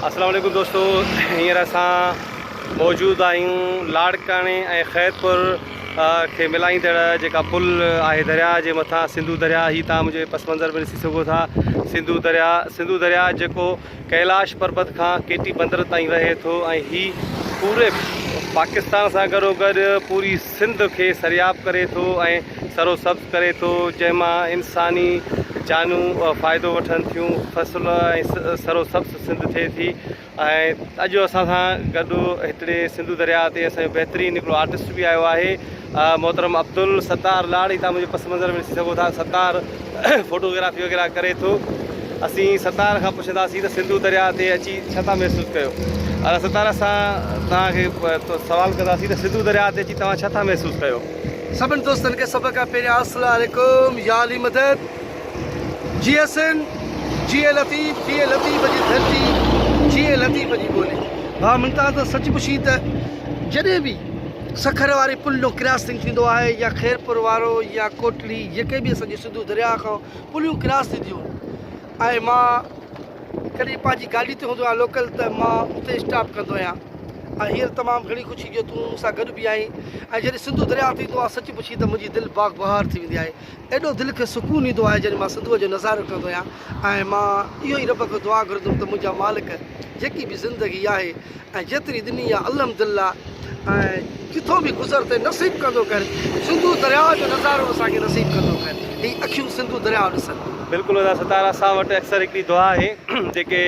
السلام عليڪم دوستو هينئر اسان موجود آهيون لاڙڪاڻي ۽ خيرپور کي ملائيندڙ جيڪا پل آهي درياء جي مٿان سنڌو درياء هي تان منهنجي پس منظر ۾ ڏسي سگهو ٿا سنڌو درياء سنڌو درياء جيڪو ڪيلاش پربت کان ڪيٽي بندر تائين وهي ٿو ۽ هي پوري پاڪستان سان گڏو گڏ پوري سنڌ کي سرياب ڪري ٿو ۽ سرو سبز ڪري ٿو جنهن مان انساني جانون فائدو وٺن ٿيون فصل ۽ سرو سبز سنڌ ٿئي ٿي ۽ اڄ اسان سان گڏ هتڙي سنڌو درياء تي اسان جو بهترين هڪڙو آرٽسٽ به آيو آهي محترم عبدالستار لاڙ هي تهان منهنجي پس منظر ۾ ڏسي سگهو ٿا ستار فوٽوگرافي وغيره ڪري ٿو. اسين ستار کان پڇنداسين ته سنڌو درياء تي اچي ڇا ٿا محسوس ڪيو؟ ادا ستار اسان توهان کي سوال ڪنداسين ته سنڌو درياء تي اچي توهان ڇا ٿا محسوس ڪيو؟ سڀن دوستن کي سڀ کان پهريان السلام عليڪم يا علي مدد جيئي سنڌ جيئي لطيف جيئي لطيف جي ڌرتي جيئي لطيف جي ٻولي ڀاء ممتاز سچ پڇين ته جڏهن به سکر واري پل جو ڪراسنگ ٿيندو آهي يا خيرپور وارو يا ڪوٽڙي جيڪي به اسان جي سنڌو درياء کان پليون ڪراس ٿينديون آهن ۽ مان ڪڏهن پنهنجي گاڏي تي هوندو آهيان لوڪل ته مان اتي اسٽاپ ڪندو آهيان ۽ هينئر تمام گهڻي خوشي جو تون مون سان گڏ به آهين ۽ جڏهن سنڌو درياء ٿيندو آهي سچ پڇين ته منهنجي دل باغ بهار ٿي ويندي آهي ايڏو دل کي سڪون ايندو آهي جڏهن مان سنڌوء جو نظارو ڪندو آهيان ۽ مان اهو ئي رب کان دعا گهرندم ته منهنجا مالڪ جيڪي به زندگي آهي ۽ جيتري ڏني آ الحمدلله ۽ ڪٿو به گذر تي نصيب ڪندو ڪر سنڌو درياء جو نظارو اسان کي نصيب ڪندو ڪر هي اکيون سنڌو درياء ڏسن. بلڪل ادا ستار اسان وٽ اڪثر هڪڙي دعا آهي جيڪي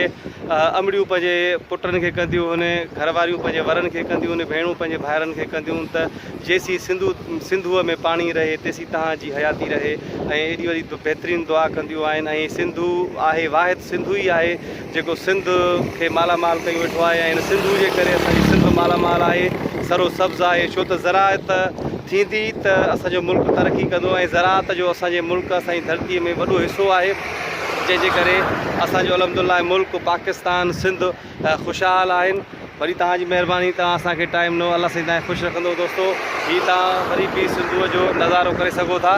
امڙيون پنهنجي پٽن کي ڪنديون هن گهر واريون پنهنجي ورن کي ڪنديون هن ڀيڻون پنهنجي ڀائرن کي ڪنديون هن ته جيسين سنڌو سنڌوء ۾ پاڻي رهي تيسين تهان جي حياتي رهي ۽ ايڏي وڏي بهترين دعا ڪنديون آهن ۽ سنڌو آهي واحد سنڌو ئي آهي جيڪو سنڌ کي مالا مال ڪيون ويٺو آهي ۽ هن سنڌو جي ڪري اسان جي سنڌ مالا مال آهي سرو سبز آهي ڇو ته زراعت ٿيندي ته اسان جو ملڪ ترقي ڪندو ۽ زراعت جو اسان جي ملڪ اسان جي ڌرتي ۾ وڏو حصو آهي جنهن جي ڪري اسان جو الحمد لله ملڪ پاڪستان سنڌ خوشحال آهن وري توهان جي مهرباني توهان اسان کي ٽائيم ڏنو الله سائين توهان کي خوش رکندو دوستو هي توهان وري به سنڌو جو نظارو ڪري سگهو ٿا.